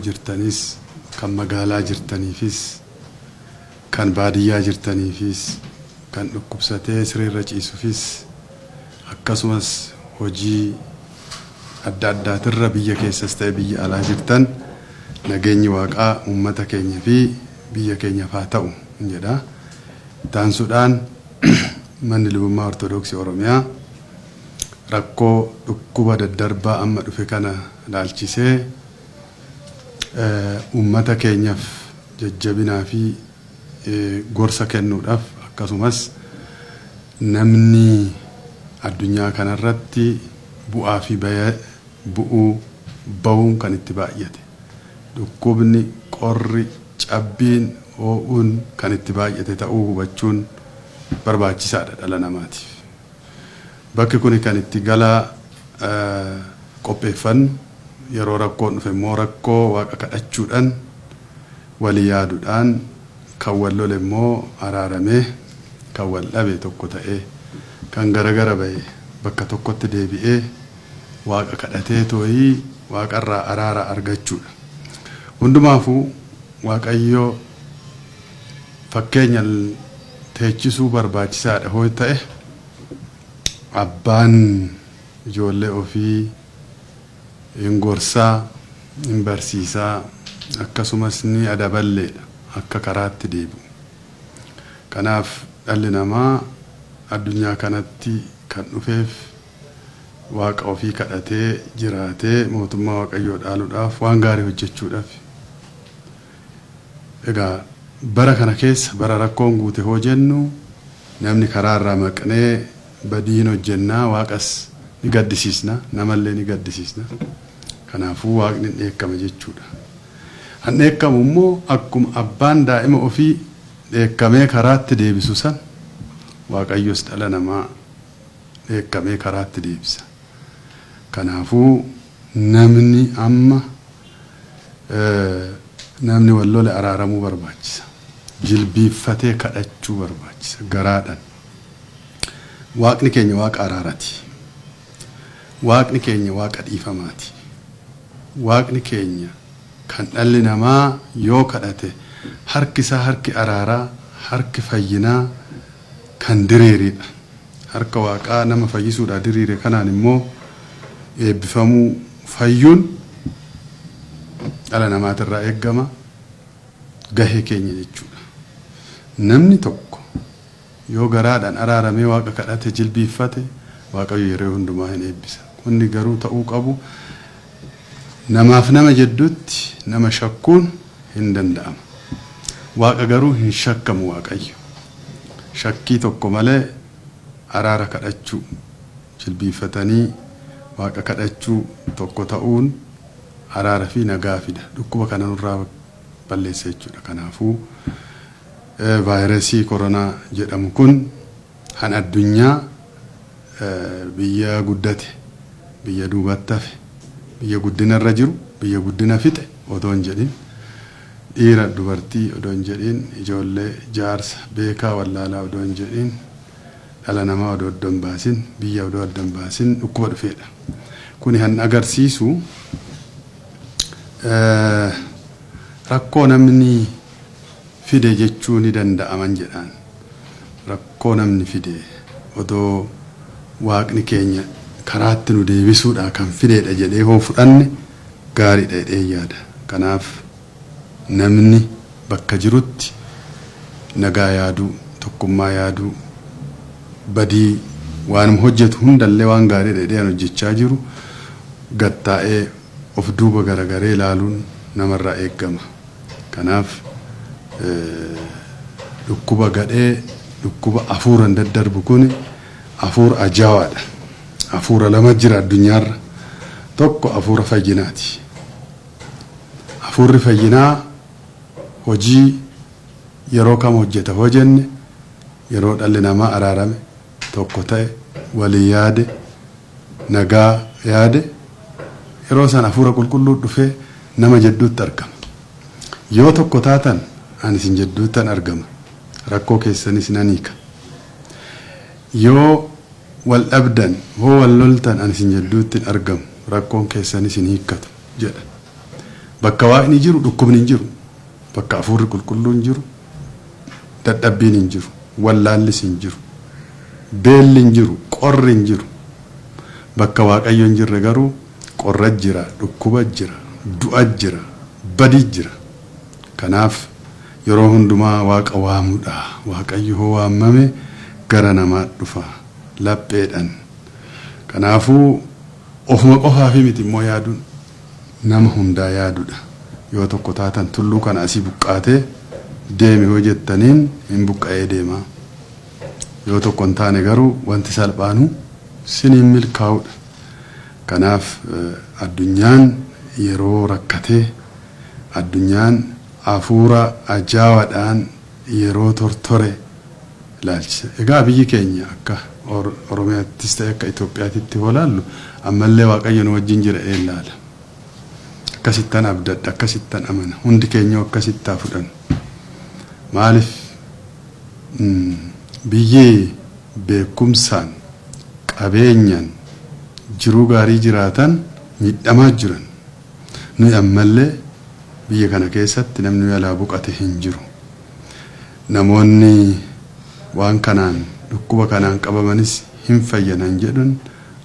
jirtanis, kan magaalaa jirtaniifis, kan baadiyyaa jirtaniifis, kan dhukkubsatee sireerra ciisufis, akkasumas hojii adda addaatirra biyya keessas ta'e biyya alaa jirtan, nageenyi Waaqaa uummata keenya fi biyya keenyaaf haa ta'u jedha. Ittaansuudhaan, Manni Lubummaa Ortodoksii Oromiyaa rakkoo dhukkuba daddarbaa amma dhufe kana ilaalchisee uummata keenyaf jajjabinaa fi gorsa kennuudhaaf, akkasumas namni addunyaa kanarratti bu'aa fi bu'uu ba'uun kan itti baay'ate, dhukkubni, qorri, cabbiin, hoo'uun kan itti baay'ate ta'uu hubachuun barbaachisaadha dhala namaatiif. Bakki kun kan itti galaa qopheeffannu, yeroo rakkoon dhufe immoo rakkoo Waaqa kadhachuudhaan, walii yaaduudhaan, kan wal lole immoo araaramee, kan wal dhabe tokko ta'ee, kan garagara ba'e bakka tokkotti deebi'ee Waaqa kadhatee tooyii Waaqarraa araara argachuudha. Hundumaafuu Waaqayyo fakkeenya teechisuu barbaachisaadha hoo ta'e, abbaan ijoollee ofii hin gorsaa, hin barsiisaa, akkasumas ni adaballeedha akka karaatti deebi'u. Kanaaf dhalli namaa addunyaa kanatti kan dhufeef Waaqa ofii kadhatee jiraatee mootummaa Waaqayyoo dhaaluudhaaf, waan gaarii hojjechuudhaaf. Egaa bara kana keessa bara rakkoon guute hoo jennu, namni karaa irraa maqnee badii hin hojjennaa, Waaqas ni gaddisiisna, namallee ni gaddisiisna. Kanaafuu Waaqni hin dheekkama jechuudha. Han dheekkamu immoo akkuma abbaan daa'ima ofii dheekkamee karaatti deebisu san, Waaqayyos dhala namaa dheekkamee karaatti deebisa. Kanaafuu namni amma namni wal lole araaramuu barbaachisa. Jilbiiffatee kadhachuu barbaachisa garaadhaan. Waaqni keenya Waaqa araarati. Waaqni keenya Waaqa dhiifamaati. Waaqni keenya kan dhalli namaa yoo kadhate harki isaa harki araaraa, harki fayyinaa kan diriiridha. Harka Waaqaa nama fayyisuudhaa diriire kanaan immoo eebbifamuu, fayyuun dhala namaatirraa eeggama, gahee keenya jechuudha. Namni tokko yoo garaadhaan araaramee Waaqa kadhate, jilbiiffate, Waaqayyo yeroo hundumaa hin eebbisa. Kunni garuu ta'uu qabu, namaaf nama jedduutti nama shakkuun hin danda'ama. Waaqa garuu hin shakkamu Waaqayyo. Shakkii tokko malee araara kadhachuu, jilbiiffatanii Waaqa kadhachuu, tokko ta'uun araara fi nagaa fida. Dhukkuba kana nurraa balleessa jechuudha. Kanaafuu vaayirasii koronaa jedhamu kun han addunyaa biyya guddate, biyya duubatti hafe, biyya guddina irra jiru, biyya guddina fixe otoo hin jedhin, dhiira dubartii odoo hin jedhin, ijoollee jaarsa, beekaa wallaalaa odoo hin jedhin, dhala namaa odoo adda hin baasin, biyya odoo adda hin baasin dhukkuba dhufeedha. Kuni han agarsiisu rakkoo namni fide jechuu ni danda'aman jedhaan. Rakkoo namni fide odoo Waaqni keenya karaatti nu deebisuudhaa kan fideedha jedhee hoo fudhanne gaariidha jedheen yaada. Kanaaf namni bakka jirutti nagaa yaaduu, tokkummaa yaaduu, badii waanuma hojjetu hundallee waan gaariidha jedhee an hojjechaa jiru gad taa'ee of duuba garagaree ilaaluun namarraa eeggama. Kanaaf dhukkuba gadhee, dhukkuba afuuran daddarbu kun afuura ajaawaadha. Afuura lama jira addunyaarra. Tokko afuura fayyinaati. Afuurri fayyinaa hojii yeroo kam hojjeta hoo jenne, yeroo dhalli namaa araarame, tokko ta'e, walii yaade, nagaa yaade, yeroo san Afuura Qulqulluu dhufee nama jedduutti argama. Yoo tokko taatan ani isin jedduuttan argama, rakkoo keessanis nan hiika. Yoo wal dhabdan, hoo wal loltan, ani isin jedduutti hin argamu, rakkoon keessanis hin hiikkatu jedha. Bakka Waaqni jiru dhukkubni hin jiru. Bakka Hafuurri Qulqulluun jiru dadhabbiin hin jiru. Wallaallis hin jiru. Beelli hin jiru. Qorri hin jiru. Bakka Waaqayyo hin jirre garuu qorra jira, dhukkuba jira, du'a jira, badi jira. Kanaaf yeroo hundumaa Waaqa waamuudha. Waaqayyo hoo waamame gara namaa dhufa lapheedhaan. Kanaafuu ofuma qofaafi miti immoo yaaduun nama hundaa yaaduudha. Yoo tokko taatan tulluu kana asii buqqaatee deemi hoo jettaniin hin buqqa'ee deema. Yoo tokko hin taane garuu wanti salphaanu siniin milkaa'uudha. Kanaaf addunyaan yeroo rakkatee, addunyaan hafuura ajaawaadhaan yeroo tortore ilaalchisa. Egaa biyyi keenya akka Oromiyaattis ta'e akka Itoophiyaatitti hoo laallu ammallee Waaqayyo nu wajjin jira ilaala. Akkasittan abdadha, akkasittan amana. Hundi keenya akkasitti haa fudhannu. Maaliif biyyi beekumsaan, qabeenyaan jiruu gaarii jiraatan miidhamaa jiran. Nuyi ammallee biyya kana keessatti namni alaa buqate hin jiru. Namoonni waan kanaan dhukkuba kanaan qabamanis hin fayyanan jedhuun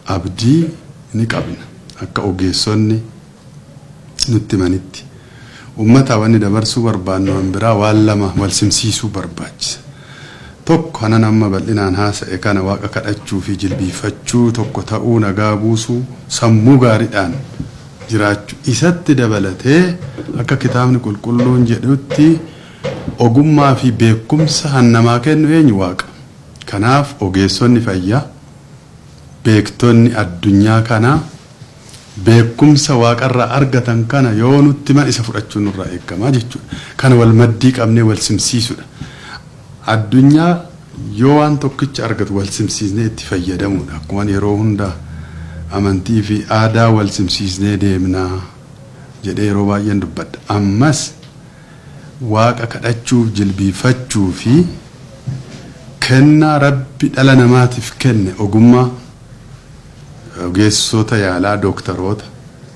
abdii ni qabna. Akka ogeessonni nutti himanitti. Uummata wanni dabarsuu barbaannu waan biraa waan lama wal simsiisuu barbaachisa. Tokko kanan amma bal'inaan haasa'e kana Waaqa kadhachuu fi jilbiifachuu, tokko ta'uu, nagaa buusuu, sammuu gaariidhaan jiraachuu isatti dabalatee akka kitaabni qulqulluun jedhutti ogummaa fi beekumsa hannamaa kennu eenyu? Waaqa. Kanaaf ogeessonni fayyaa, beektonni addunyaa kanaa beekumsa Waaqarraa argatan kana yoo nutti himan isa fudhachuun nurraa eegamaa jechuudha. Kana wal maddii qabnee wal simsiisudha. Addunyaa yoo waan tokkicha argatu wal simsiisnee itti fayyadamuudha. Akkuma yeroo hunda amantii fi aadaa wal simsiisnee deemnaa jedhee yeroo baay'een dubbadha. Ammas Waaqa kadhachuuf jilbiifachuu fi kennaa Rabbi dhala namaatiif kenne ogummaa ogeessota yaalaa, dooktaroota,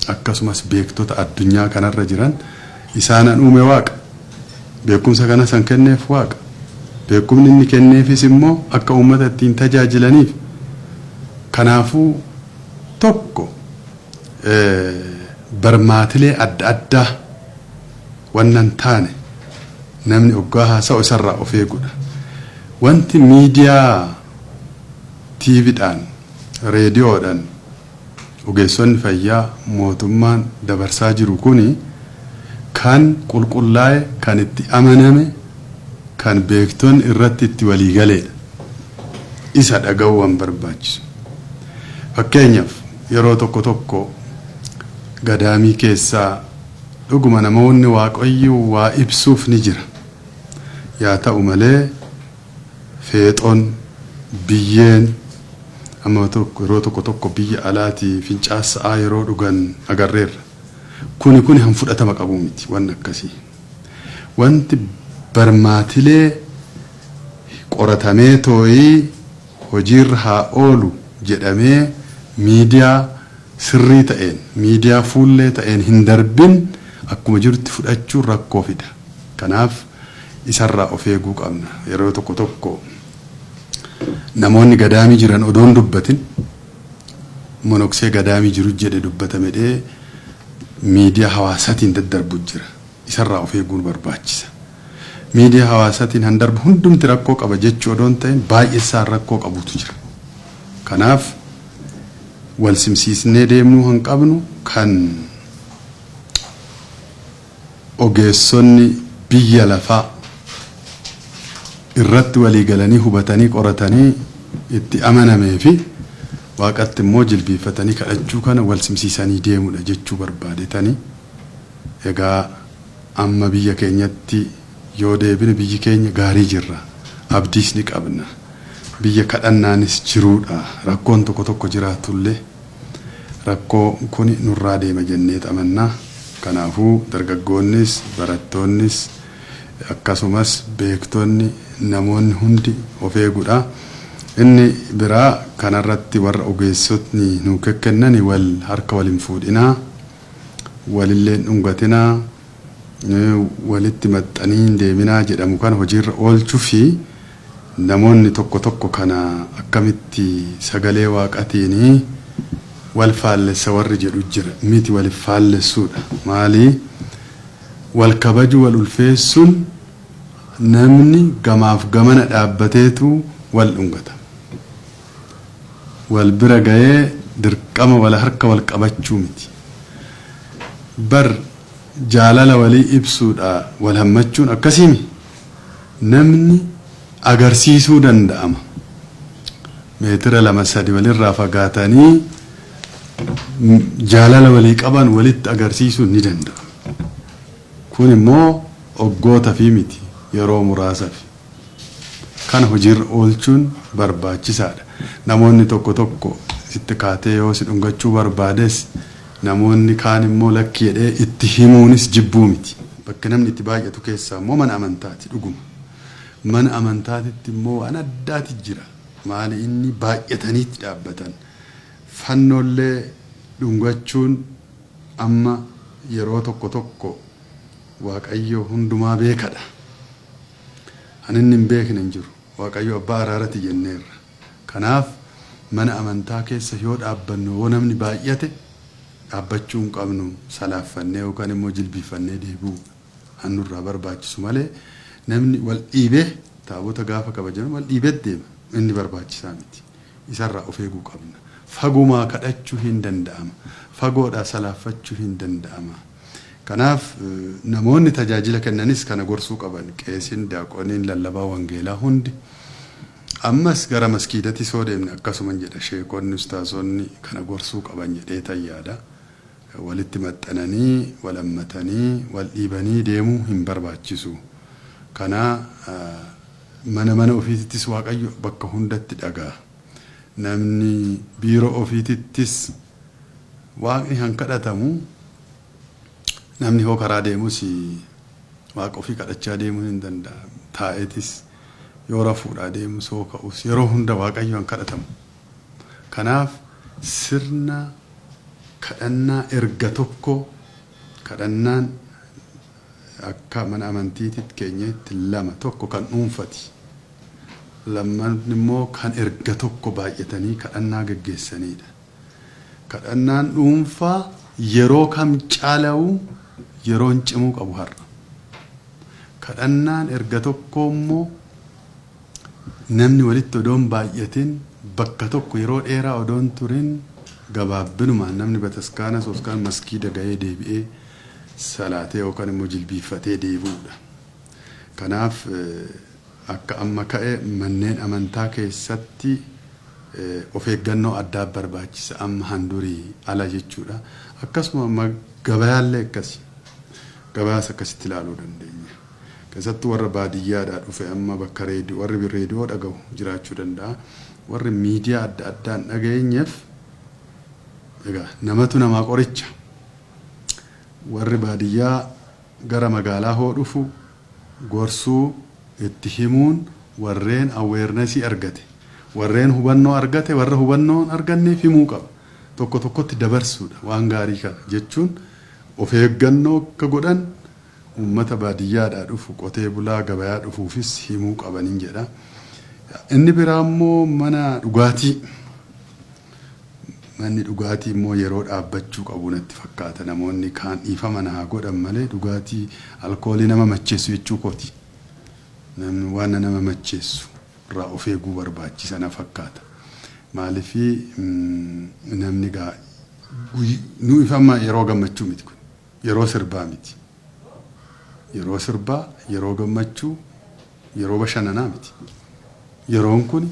akkasumas beektota addunyaa kanarra jiran isaanan uume Waaqa. Beekumsa kana san kenneef Waaqa. Beekumni inni kenneefis immoo akka uummata ittiin tajaajilaniif. Kanaafuu tokko barmaatilee adda addaa wannan taane namni oggaa haasa'u isarraa of eeguudha. Wanti miidiyaa TVdhaan, reediyoodhaan ogeessonni fayyaa mootummaan dabarsaa jiru kuni kan qulqullaa'e, kan itti amaname, kan beektonni irratti itti walii galeedha. Isa dhaga'uu waan barbaachisu. Fakkeenyaaf yeroo tokko tokko gadaamii keessaa dhuguma namoonni Waaqayyo waa ibsuuf ni jira. Yaa ta'u malee feexoon, biyyeen amma tokko yeroo tokko tokko biyya alaatii fincaasa'aa yeroo dhugan agarreerra. Kuni han fudhatama qabu miti waan akkasii. Wanti barmaatilee qoratamee tooyii hojiirra haa oolu jedhamee miidiyaa sirrii ta'een, miidiyaa fuullee ta'een hin darbin akkuma jirutti fudhachuun rakkoo fida. Kanaaf isarraa of eeguu qabna. Yeroo tokko tokko namoonni gadaamii jiran odoon dubbatin monoksee gadaamii jiru jedhe dubbatame dhee miidiyaa hawaasaatiin daddarbu jira. Isarraa of eeguun barbaachisa. Miidiyaa hawaasaatiin han darbu hundumti rakkoo qaba jechuu odoon ta'in baay'eessaan rakkoo qabutu jira. Kanaaf wal simsiisnee deemnuu han qabnu kan ogeessonni biyya lafaa irratti walii galanii hubatanii qoratanii itti amanamee fi Waaqatti immoo jilbiifatanii kadhachuu kana wal simsiisanii deemudha jechuu barbaadetanii. Egaa amma biyya keenyatti yoo deebine biyyi keenya gaarii jirra. Abdiis ni qabna. Biyya kadhannaanis jiruudha. Rakkoon tokko tokko jiraatullee rakkoo kuni nurraa deema jennee amannaa. Kanaafuu dargaggoonnis, barattoonnis, akkasumas beektonni, namoonni hundi of eeguudha. Inni biraa kanarratti warra ogeessotni nuu kennani wal harka waliin fuudhinaa. Walillee hin dhungatinaa, walitti maxxanii hin deeminaa jedhamu kana hojiirra oolchuu fi namoonni tokko tokko kana akkamitti sagalee waaqatiin wal faallessa warri jedhu jira. Miti, walif faallessuudha. Maali? Wal kabaju, wal ulfeessuun, namni gamaaf gamana dhaabbateetu wal dhungata. Wal bira ga'ee dirqama wal harka wal qabachuu miti. Bar jaalala walii ibsuudha wal hammachuun akkasiimi. Namni agarsiisuu danda'ama. Meetira 2-3 walirraa fagaatanii jaalala walii qaban walitti agarsiisuun ni danda'ama. Kun immoo waggoota fi miti, yeroo muraasaaf. Kana hojiirra oolchuun barbaachisaadha. Namoonni tokko tokko sitti kaatee yoo si dhungachuu barbaades, namoonni kaan immoo lakki jedhee itti himuunis jibbuu miti. Bakka namni itti baay'atu keessaa immoo mana amantaati dhuguma. Mana amantaatitti immoo waan addaati jira. Maali inni baay'ataniitti dhaabbatan. Fannoollee dhungachuun amma yeroo tokko tokko, Waaqayyo hundumaa beekadha. Ani inni hin beekne hin jiru. Waaqayyo abbaa araarati jenneerra. Kanaaf mana amantaa keessa yoo dhaabbannu, yoo namni baay'ate dhaabbachuu hin qabnu, salaaffannee yookaan immoo jilbiiffannee deebi'uu hannurraa barbaachisu malee, namni wal dhiibee taabota gaafa kabajan wal dhiibee deema, inni barbaachisaa miti. Isarraa of eeguu qabna. Fagumaa kadhachuu hin danda'ama. Fagoodhaa salaaffachuu hin danda'ama. Kanaaf namoonni tajaajila kennanis kana gorsuu qaban. Qeesiin, daaqoniin, lallabaa wangeelaa hundi. Ammas gara maskiidatti soo deemne akkasuman jedha, sheekonni, ustaazonni kana gorsuu qaban jedhee tayyaada. Walitti maxxananii, wal hammatanii, wal dhiibanii deemuu hin barbaachisu. Kana mana mana ofiitittis Waaqayyo bakka hundatti dhagaa. Namni biiroo ofiitittis Waaqni han kadhatamu. Namni hoo karaa deemus Waaqa ofii kadhachaa deemuu hin danda'a. Taa'eetis yoo rafuudhaa deemus, hoo ka'us, yeroo hunda Waaqayyo han kadhatamu. Kanaaf sirna kadhannaa erga tokko, kadhannaan akka mana amantiititti keenyatti lama: tokko kan dhuunfati, lamman immoo kan erga tokko baay'atanii kadhannaa geggeessanidha. Kadhannaan dhuunfaa yeroo kam caala'u yeroon cimuu qabu har'a. Kadhannaan erga tokko immoo namni walitti odoon baay'atin, bakka tokko yeroo dheeraa odoon turin, gabaabbinumaan namni bataskaana yookaan maskiida ga'ee deebi'ee salaatee yookaan immoo jilbiiffatee deebi'uudha. Kanaaf akka amma ka'e manneen amantaa keessatti of eeggannoo addaa barbaachisa amma handurii ala jechuudha. Akkasuma gabayaallee akkasi. Gabayaas akkasitti ilaaluu dandeenya. Keessattuu warra baadiyyaadhaa dhufe, amma bakka reediyoo warri reediyoo dhagahu jiraachuu danda'a. Warri miidiyaa adda addaan dhageenyeef, egaa namatu namaa qoricha. Warri baadiyyaa gara magaalaa hoo dhufu gorsuu, itti himuun, warreen awarenessii argate, warreen hubannoo argate warra hubannoo hin arganneef himuu qaba. Tokko tokkotti dabarsuudha waan gaarii kana jechuun, of eeggannoo akka godhan uummata baadiyyaadhaa dhufu, qotee bulaa gabayaa dhufuufis himuu qabanin jedha. Inni biraa immoo mana dhugaatii. Manni dhugaatii immoo yeroo dhaabbachuu qabu natti fakkaata. Namoonni kaan dhiifama na haa godhan malee, dhugaatii alkoolii nama macheessu jechuu kooti. Namni waan nama macheessu irraa of eeguu barbaachisa na fakkaata. Maaliif namni gaa nu ifama, yeroo gammachuu miti kun, yeroo sirbaa miti. Yeroo sirbaa, yeroo gammachuu, yeroo bashannanaa miti. Yeroon kun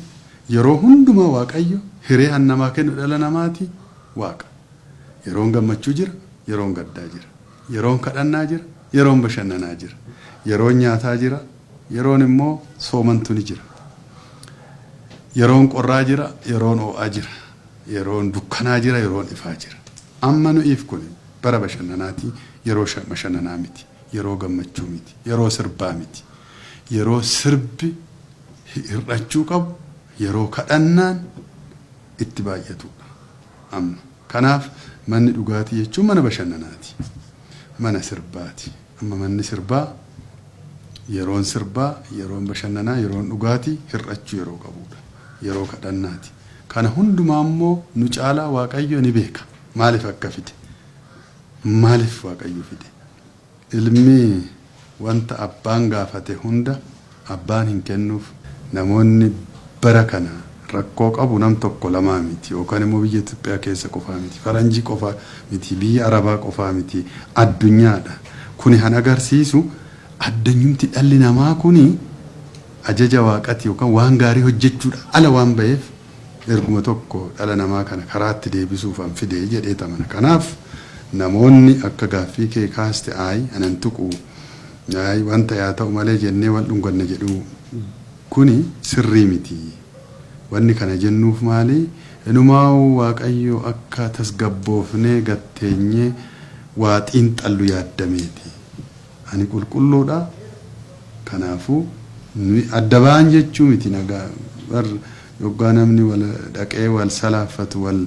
yeroo hundumaa Waaqayyo hiree hannamaa kennu dhala namaati Waaqa. Yeroon gammachuu jira, yeroon gaddaa jira. Yeroon kadhannaa jira, yeroon bashannanaa jira. Yeroon nyaataa jira, yeroon immoo soomantu ni jira. Yeroon qorraa jira, yeroon ho'aa jira. Yeroon dukkanaa jira, yeroon ifaa jira. Amma nu'iif kun bara bashannanaati, yeroo bashannanaa miti, yeroo gammachuu miti, yeroo sirbaa miti. Yeroo sirbi hir'achuu qabu, yeroo kadhannaan itti baay'atudha amma. Kanaaf manni dhugaatii jechuun mana bashannanaati. mana sirbaati. Amma manni sirbaa yeroon sirbaa, yeroon bashannanaa, yeroon dhugaatii hir'achuu yeroo qabudha. Yeroo kadhannaati. Kana hundumaa immoo nu caalaa Waaqayyo ni beeka. Maaliif akka fide? Maaliif Waaqayyo fide? Ilmi wanta abbaan gaafate hunda abbaan hin kennuuf. Namoonni bara kana rakkoo qabu nam tokko lamaa miti yookaan immoo biyya Itoophiyaa keessa qofaa miti, faranjii qofaa miti, biyya Arabaa qofaa miti, addunyaadha. Kuni kan agarsiisu addanyumti dhalli namaa kuni ajaja waaqati yookaan waan gaarii hojjechuudha ala waan ba'eef erguma tokko dhala namaa kana karaatti deebisuuf an fide jedhee tamana. Kanaaf namoonni akka gaaffii kee kaaste ayi anan tuqu ayi wanta yaa ta'u malee jennee wal dhunganne jedhu kuni sirrii miti. Wanni kana jennuuf maali? Inumaa'u Waaqayyo akka tasgabboofnee gatteenyee waa xiinxallu yaaddameeti. Ani qulqulluudha. Kanaafuu adda ba'an jechuu miti nagaa bar yoggaa namni wal dhaqee wal salaaffatu wal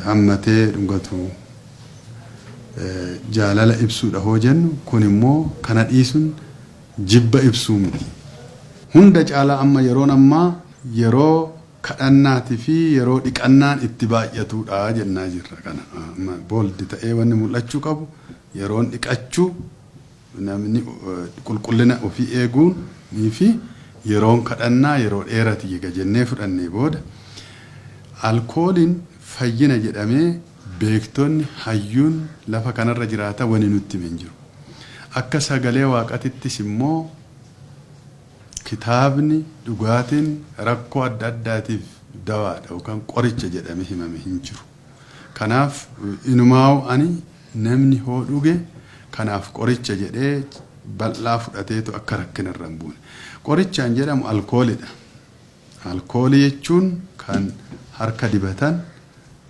hammatee dhungatu jaalala ibsuudha hoo jennu kun immoo kana dhiisuun jibba ibsuu miti. Hunda caalaa amma yeroon ammaa yeroo kadhannaatii fi yeroo dhiqannaan itti baay'atuudha jennaa jirra kana. Bold ta'ee wanni mul'achuu qabu yeroon dhiqachuu namni qulqullina ofii eeguun fi yeroon kadhannaa yeroo dheerati eega jennee fudhannee booda alkooliin fayyina jedhamee beektonni hayyuun lafa kanarra jiraata wani nutti hime hin jiru. Akka sagalee waaqatittis immoo kitaabni dhugaatiin rakkoo adda addaatiif dawaadha yookaan qoricha jedhamee himame hin jiru. Kanaaf inumaa'u ani namni hoo dhuge kanaaf qoricha jedhee bal'aa fudhateetu akka rakkina irra hin buune. Qorichaan jedhamu alkoolidha. Alkoolii jechuun kan harka dibatan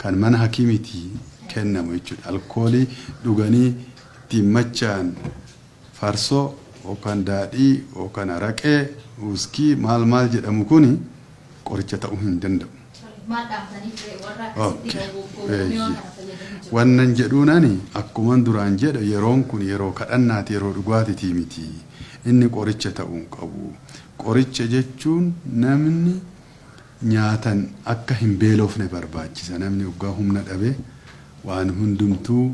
kan mana hakiimiitii kennamu jechuudha. Alkoolii dhuganii ittiin machaa'an farsoo yookaan daadhii yookaan araqee, wuskii maal maal jedhamu kuni qoricha ta'uu hin danda'u. Maal dhaamtaniif warra akkasitti gowwoomee waan kana fayyadamu jiru? Wannan jedhuun ani akkuman duraan jedhe yeroon kun yeroo kadhannaati yeroo dhugaatiitii miti. Inni qoricha ta'uu hin qabu. Qoricha jechuun namni nyaatan akka hin beelofne barbaachisa. Namni waggaa humna dhabe waan hundumtuu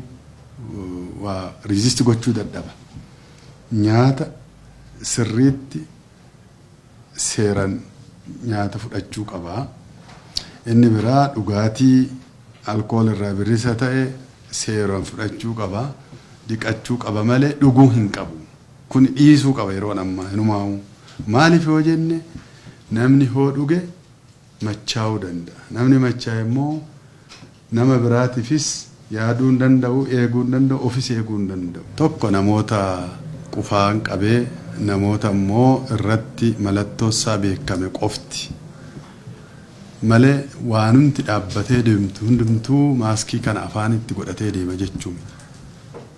waa resist gochuu dadhaba. Nyaata sirriitti seeran nyaata fudhachuu qaba. Inni biraa dhugaatii alkool irraa bilisa ta'e seeraan fudhachuu qaba. Dhiqachuu qaba malee dhuguu hin qabu. Kun dhiisuu qaba yeroon ammaa hinumaa'u. Maaliif yoo jenne namni hoo dhuge machaa'uu danda'a. Namni machaa'e immoo nama biraatiifis yaaduu hin danda'u, eeguu hin danda'u, ofis eeguu hin danda'u. Tokko namoota qufaan qabee namoota immoo irratti mallattoo isaa beekame qofti malee waanumti dhaabbatee deemtu hundumtuu maaskii kana afaanitti godhatee deema jechuu miti.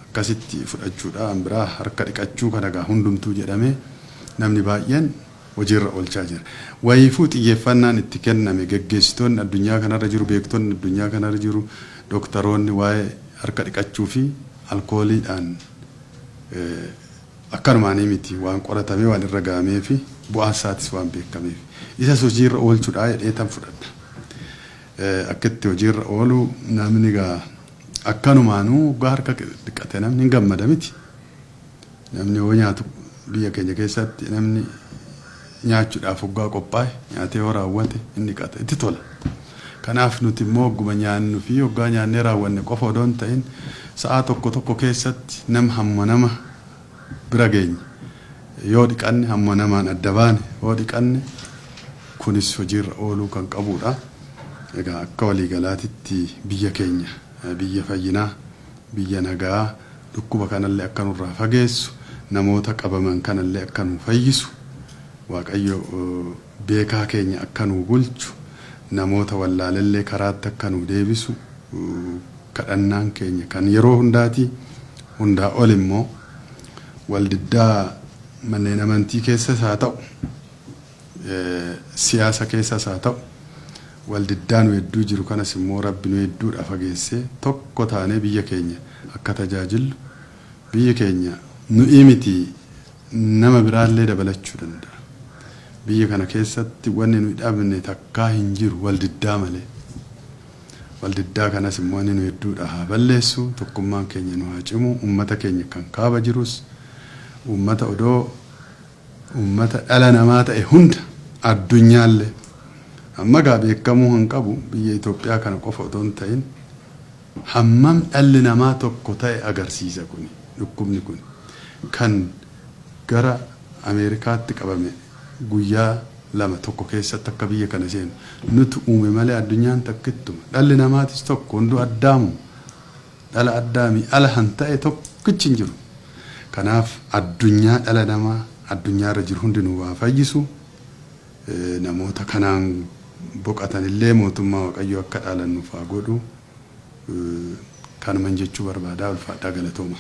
Akkasitti fudhachuudha. An biraa harka dhiqachuu kana gaa hundumtuu jedhamee namni baay'een hojiirra oolchaa jira. Wayiifuu xiyyeeffannaan itti kenname geggeessitoonni addunyaa kanarra jiru, beektonni addunyaa kanarra jiru, dooktaroonni waa'ee harka dhiqachuu fi alkooliidhaan akkanumaanii miti waan qoratamee waan irra gahamee fi bu'aan isaatis waan beekameef. Isas hojiirra oolchuudha jedhee tan fudhadha. Akka itti hojiirra oolu namni gaa akkanumaanuu waggaa harka dhiqate namni hin gammada miti. Namni yoo nyaatu biyya keenya keessatti namni nyaachuudhaaf waggaa qophaa'e nyaatee yoo raawwate hin dhiqata itti tola. Kanaaf nuti immoo hogguma nyaannu fi waggaa nyaannee raawwanne qofa odoo hin ta'in sa'aa tokko tokko keessatti nama hamma nama bira geenye yoo dhiqanne hamma namaan adda baane yoo dhiqanne kunis hojiirra ooluu kan qabudha. Egaa akka waliigalaatitti biyya keenya biyya fayyinaa biyya nagaa dhukkuba kanallee akka nurraa fageessu namoota qabaman kanallee akka nu fayyisu Waaqayyo beekaa keenya akka nu bulchu namoota wallaalellee karaatti akka nu deebisu kadhannaan keenya kan yeroo hundaati hundaa ol immoo waldiddaa manneen amantii keessas haa ta'u siyaasa keessas haa ta'u Waldiddaa nu hedduu jiru kanas immoo Rabbi nu hedduudha fageessee tokko taanee biyya keenya akka tajaajillu, biyyi keenya nu'ii miti nama biraallee dabalachuu danda'a. Biyya kana keessatti wanni nuyi dhabne takkaa hin jiru waldiddaa malee. Waldiddaa kanas immoo inni nu hedduudha haa balleessu, tokkummaan keenya nu haa cimu, uummata keenya kan kaaba jirus, uummata odoo uummata dhala namaa ta'e hunda, addunyaallee. Amma gaa beekamuu hin qabu, biyya Itoophiyaa kana qofa otoo hin ta'in hammam dhalli namaa tokko ta'e agarsiisa kuni, dhukkubni kun. Kan gara Ameerikaatti qabame guyyaa lama tokko keessatti akka biyya kana seenu nutu uume malee addunyaan takkittuma. Dhalli namaatis tokko, hunduu addaamu. Dhala addaamii ala han ta'e tokkichi hin jiru. Kanaaf addunyaa dhala namaa addunyaarra jiru hundinuu waa fayyisu. Namoota kanaan boqatanillee mootummaa Waaqayyoo akka dhaalan nuuf haa godhu. Kanuman jechuu barbaadaa, ulfaadhaa, galatooma.